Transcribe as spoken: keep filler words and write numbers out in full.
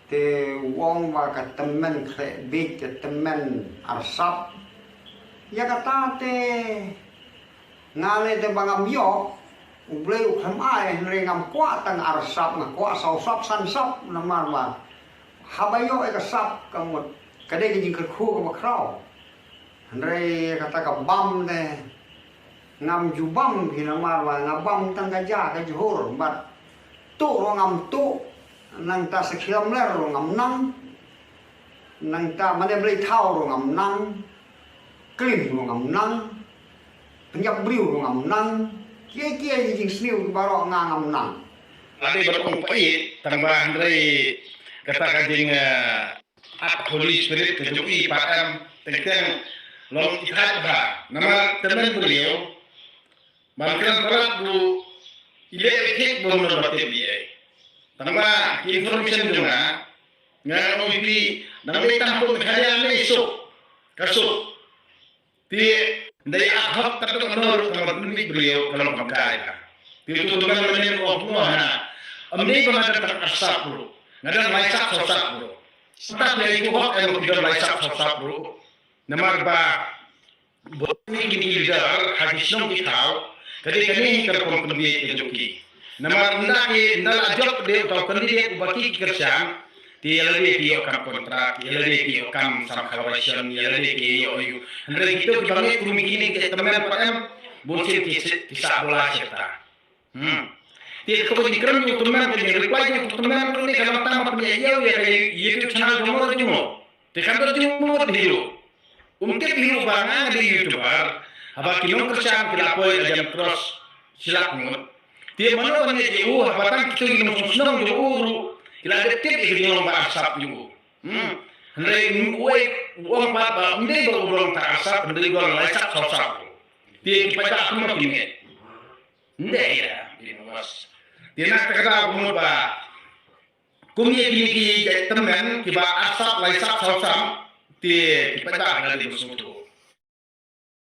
Te u ong ba ka tymmen khleh biej, ka tymmen arsap. Ïa kata te nga lei te ba ngam ïoh, U Blei u khlem ai, hynrei ngam kwah tang arsap, nga kwah saw sap san sap, namar ba haba ïoh ïa ka sap ka mut ka dei ka jingkyrkhu kaba khraw. Hynrei kata ka bam te ngam ju bam phi, namar ba nga bam tang ka ja ka jhur, bad tuh ruh ngam tuh, nangta sa khlam ler ruh ngam nang, nangta mane blei thaw ruh ngam nang, klim ruh ngam nang, pynïap briew ruh ngam nang. Kiei kiei ki jingsniew baroh nga ngam nang. Lade ban ong pait tang ba hynrei kata ka jing, eh, ak Holy Spirit ka jong i pat em, teng teng long i thait bha. Namar tymmen briew ban kren palat ruh i leh thik bym don ba tip ei. Tang ba ki information jong nga, nga ong ïa phi, nang dei tang pun khalia ne suk, ka suk. Te dei ad hoc ka dok nor ka mat ni briew ka long kam kai ka. Te tu tu man man ne oh mo ha. Am ni ba madan tak arsap bro. Ngadan lai sap sap sap bro. Sap ni tu hok em ki don lai sap sap sap bro. Namar ba bro ni ki leader ha ki shnong ki thaw. Ka dei kane ka rukom pynbiej ka jong ki. Namar nda ki nda la jop de tau candidate uba ki kyrshan. Te ïa lade ki ïoh kam kontrak, ïa lade ki ïoh kam sam khawaishan, ïa lade ki ïoh ïoh. Hynrei kito kiba ngi kum kine ki tymmen pat em, bun sien ki sah bula seta. Hmm. Te ka ba jingkren jong u tymmen, ka jingriplai jong u tymmen ruh ne ka long tang ban pynïaid ïa ka YouTube channel jong u jong u. Te kam don jingmut hi ruh. Um tip hi ruh ba nga nga dei YouTuber. Haba ki nongkyrshan ki la poi la jan cross. Sila kumut. Te mano ban ngi u haba tang kito ki nongshong shnong jong u ruh ki la dep tip ïa ka jinglong ba arsap jong u. Hmm. Hynrei u ong pat ba ym dei ba u long ta arsap, hynrei u long lai sap saw sap. Te ki paidbah kumno ki ngi. Ym dei ïa ki nongwas. Te na kata ka daw kumut ba kum ïa kine ki jait tymmen kiba arsap lai sap saw sap, te ki paidbah la dei ban sngewthuh.